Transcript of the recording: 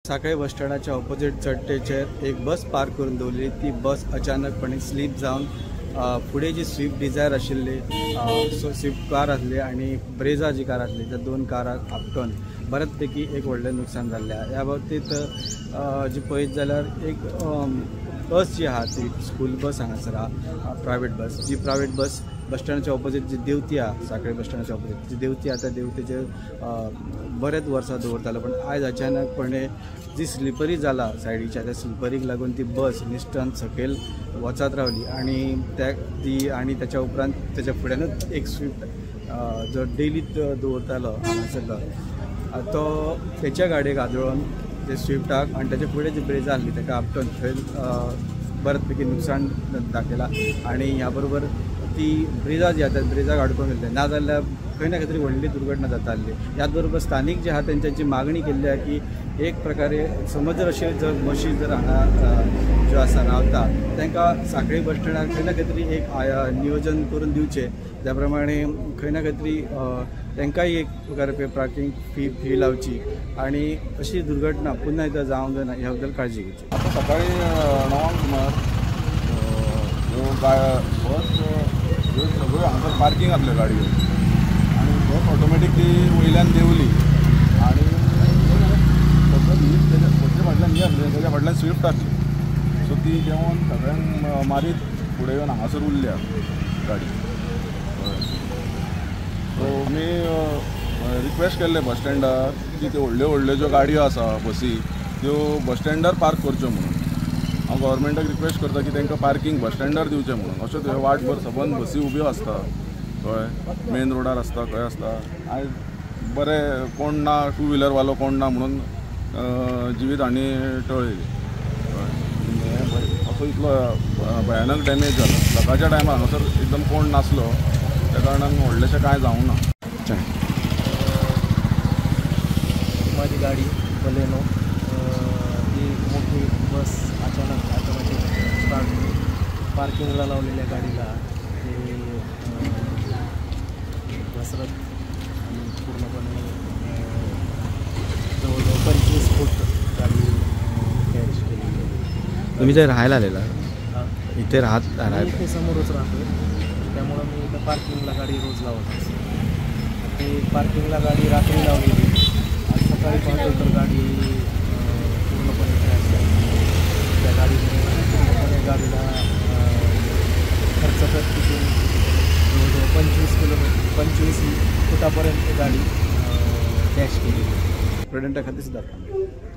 सांखळे बस स्टँडाच्या opposite चडटेचेर एक bus park करून दवरली. ती बस अचानकपणे स्लीप जावन फुडें जी स्विफ्ट डिझायर आशिल्ली, स्विफ्ट कार आसली आनी ब्रेझा जी कार आसली, त्या दोन काराक आपटून बऱ्याच पैकी एक व्हडलें नुकसान जाल्लें. ह्या बाबतींत जी पळयत जाल्यार एक बस जी आहा ती स्कूल बस हांगासर आहा, प्रायवेट बस. जी प्रायवेट बस बस स्टँडाच्या ऑपोजीट जी देवती आहा, सांखळे बस स्टँडाच्या ऑपोजीट जी देवती आहा, त्या देवतेचेर बरेच वर्सां दवरतालो. पण आयज अचानकपणे जी स्लिपरी जाला सायडीच्या, त्या स्लिपरीक लागून ती बस निश्टन सकयल वचत रावली आनी त्या ती आनी त्याच्या उपरांत त्याच्या फुड्यानूच एक स्विफ्ट जो डेली दवरतालो हांगासरलो तो तेच्या गाडयेक आदळून ते स्विफ्टाक आनी त्याच्या फुडें जी ब्रेझा आसली ताका आपटून थंय बऱ्याच पैकी नुकसान दाखयलां. आनी ह्या बरोबर ती ब्रेझा जी आहा त्या ब्रेझाक अडकून गेल्ले, नाजाल्यार खंय ना खंय तरी व्हडली दुर्घटना जाता आसली. ह्याच बरोबर स्थानीक जे आहा तेंच्यांची मागणी केल्ली आहा की एक प्रकारे समज जर अशें जर बशी जर हांगा ज्यो आसा रावता तांकां सांखळी बस स्टँडार खंय ना खंय तरी एक नियोजन करून दिवचें, ज्या प्रमाणे खंय ना खंय तरी तांकांय एक प्रकारे पार्किंग फी लावची आनी अशी दुर्घटना पुन्हा एकदां जावंक जायना ह्या बद्दल काळजी घेवची. आतां सकाळी 9 सुमार बस सगळ्यो हांगासर पार्किंग आसल्यो गाडयो आनी बस ऑटोमॅटीक ती वयल्यान देंवली आनी सगळें ही तेच्या बसच्या फाटल्यान ही आसली, तेच्या फाटल्यान स्विफ्ट आसली. सो ती देंवोन सगळ्यांक मारीत फुडें येवन हांगासर उरल्या गाडी. सो आमी रिक्वेस्ट केल्ले बस स्टँडार की त्यो व्हडल्यो व्हडल्यो ज्यो गाडयो आसा बसी त्यो बस स्टँडार पार्क करच्यो म्हणून. हांव गव्हर्मेंटाक रिक्वेस्ट करता की तांकां पार्किंग बस स्टँडार दिवचें म्हणून. अश्यो थंय वाटभर सबंद बसी उब्यो आसता, कळ्ळें, मेन रोडार आसता, खंय आसता. आयज बरें कोण ना, टू व्हिलरवालो कोण ना म्हणून जिवीत हांणी टळ्ळी. कळ्ळें, असो इतलो भयानक डॅमेज जाला. सकाळच्या टायमार हांगासर एकदम कोण नासलो, त्या कारणान व्हडलेशें कांय जावंक ना. माझी गाडी बलेनो ही मोठी बस अचानक ऑटोमॅटिक स्टार्ट होऊन पार्किंगला लावलेल्या गाडीला ते घसरत आणि पूर्णपणे जवळजवळ 25 फूट गाडी कॅच केली. तुम्ही जर राहायला आलेला इथे राहत इथे समोरच राहतो, त्यामुळं मी इथं पार्किंगला गाडी रोज लावत असते. ते पार्किंगला गाडी रात्री लावलेली, आज सकाळी पाहतो तर गाडी पूर्णपणे क्रॅश झाली. त्या गाडीने पूर्णपणे गाडीला खर्चकत तिथून जवळजवळ 25 किलोमीटर 25 फुटापर्यंत गाडी डॅश केली. प्रुडंटा खातीर सुद्दां.